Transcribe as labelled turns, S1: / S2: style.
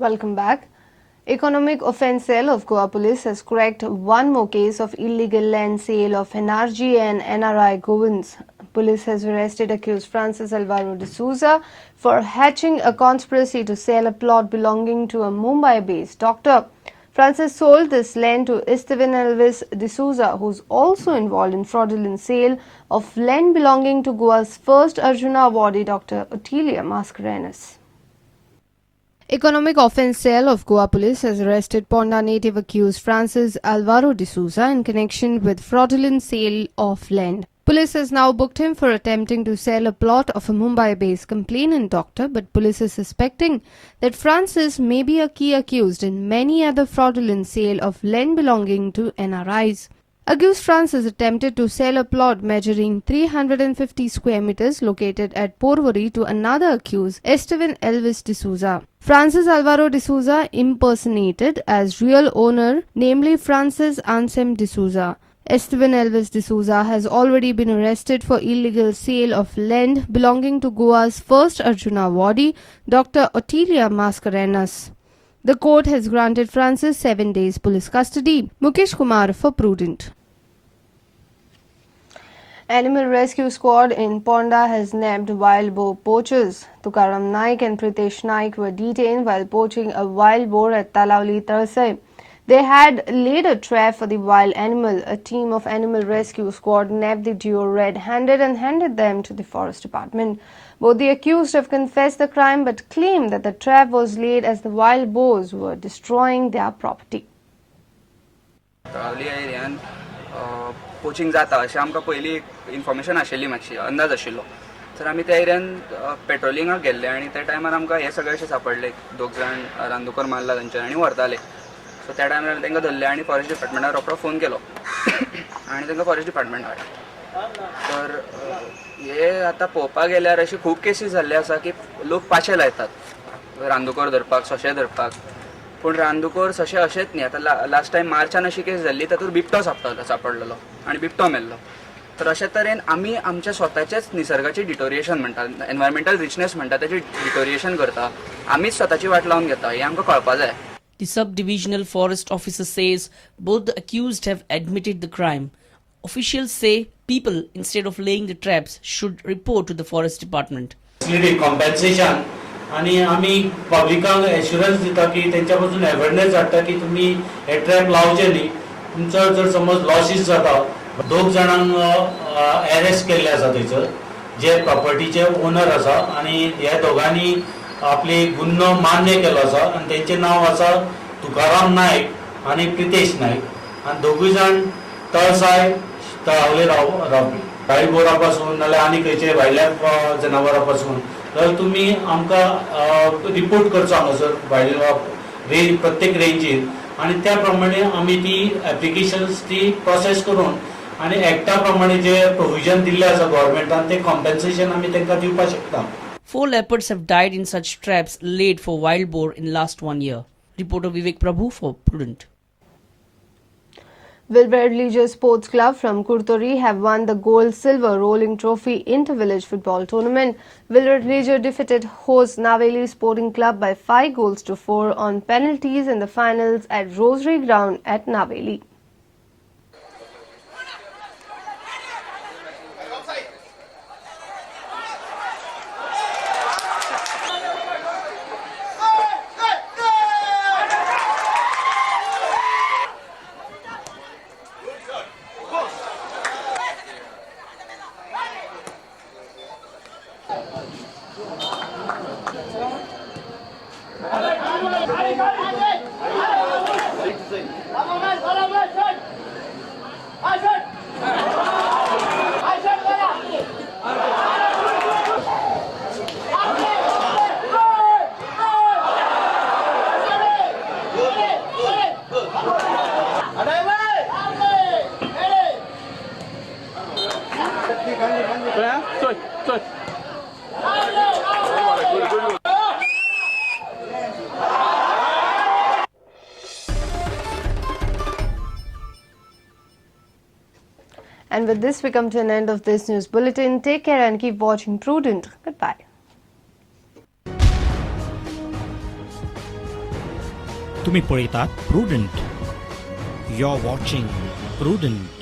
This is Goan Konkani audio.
S1: Welcome back. Economic Offence Cell of Goa Police has cracked one more case of illegal land sale of NRG and NRI Goans. Police has arrested accused Francis Alvaro D'Souza for hatching a conspiracy to sell a plot belonging to a Mumbai-based doctor. Francis sold this land to Estevan Elvis D'Souza, who's also involved in fraudulent sale of land belonging to Goa's first Arjuna awardee, Dr. Ottilia Mascarenhas. Economic Offence Cell of Goa Police has arrested Ponda native accused Francis Alvaro D'Souza in connection with fraudulent sale of land. Police has now booked him for attempting to sell a plot of a Mumbai-based complainant doctor, but police is suspecting that Francis may be a key accused in many other fraudulent sale of land belonging to NRIs. Accused Francis attempted to sell a plot measuring 350 square meters located at Porvorim to another accused, Estevan Elvis D'Souza. Francis Alvaro D'Souza impersonated as real owner, namely Francis Ansem D'Souza. Estevan Elvis D'Souza has already been arrested for illegal sale of land belonging to Goa's first Arjuna awardee, Dr. Ottilia Mascarenhas. The court has granted Francis 7 days police custody. Mukesh Kumar for Prudent. Animal Rescue Squad in Ponda has nabbed wild boar poachers. Tukaram Naik and Pritesh Naik were detained while poaching a wild boar at Talawali Tarsai. They had laid a trap for the wild animal. A team of Animal Rescue Squad nabbed the duo red-handed and handed them to the forest department. Both the accused have confessed the crime but claim that the trap was laid as the wild boars were destroying their property.
S2: Talavali एरियान poaching जाता अशें आमकां पयलीं इन्फॉर्मेशन आशिल्ली, मातशी अंदाज आशिल्लो. तर आमी त्या एरियान पेट्रोलिंगाक गेल्ले आनी त्या टायमार आमकां हे सगळे अशें सापडले. दोग जाण रानदुकर मारला तांच्यानी आनी व्हरताले. सो त्या टायमार आमी तांकां धरले आनी फॉरेस्ट डिपार्टमेंटाक रोखडो फोन केलो आनी तांकां फॉरेस्ट डिपार्टमेंट हाडलें. तर हे आतां पळोवपाक गेल्यार अशी खूब केसीस जाल्ले आसा की लोक पाशे लायतात रानदुकर धरपाक, सोंशे धरपाक. पूण रानदुकर सशे अशेंच न्ही. आतां लास्ट टायम मार्चान अशी केस जाल्ली, तातूंत बिबटो सापडलेलो आनी बिबटो मेल्लो. तर अशे तरेन आमी आमच्या स्वताचेच निसर्गाची डिटोरिएशन म्हणटा, एनवायरमेंटल रिचनेस म्हणटा तेची डिटोरिएशन करता. आमीच स्वताची वाट लावन घेता, हें आमकां कळपा जाय.
S3: The sub-divisional forest officer says both the accused have admitted the crime. Officials say people, instead of laying the traps, should report to the forest department.
S4: Compensation आनी आमी पब्लिकांक एश्युरन्स दिता की तेंच्या पासून अवेरनेस हाडटा की तुमी हे ट्रॅप लावचे न्ही, तुमचो जर समज लॉसीस जाता. दोग जाणांक अरेस्ट केल्ले आसा थंयसर, जे प्रॉपर्टीचे ओनर आसा, आनी ह्या दोगांनी आपली गुन्हो मान्य केलो आसा आनी तेंचें नांव आसा तुकाराम नायक आनी प्रितेश नायक, आनी दोगूय जाण तळसाय तळावले रावपी. गाय बोरा पासून नाल्यार आनी खंयचे भायल्या जनावरां पासून तर तुमी आमकां रिपोर्ट करचो हांगासर भायल्या रेंज, प्रत्येक रेंजीर, आनी त्या प्रमाणे आमी ती एप्लिकेशन्स ती प्रोसेस करून आनी एक्टा प्रमाणे जे प्रोविजन दिल्लें आसा गव्हर्मेंटान ते कॉम्पेन्सेशन आमी तांकां दिवपाक शकता.
S3: 4 leopards have died in such traps laid for wild boar in last 1 year. Reporter Vivek Prabhu for Prudent.
S1: Wilbred Leisure Sports Club from Curtorim have won the Gold-Silver Rolling Trophy Inter-Village Football Tournament. Wilbred Leisure defeated host Naveli Sporting Club by 5-4 on penalties in the finals at Rosary Ground at Naveli. And with this, we come to an end of this news bulletin. Take care and keep watching Prudent. Goodbye.
S5: तुम्ही पळयतात Prudent. You are watching Prudent.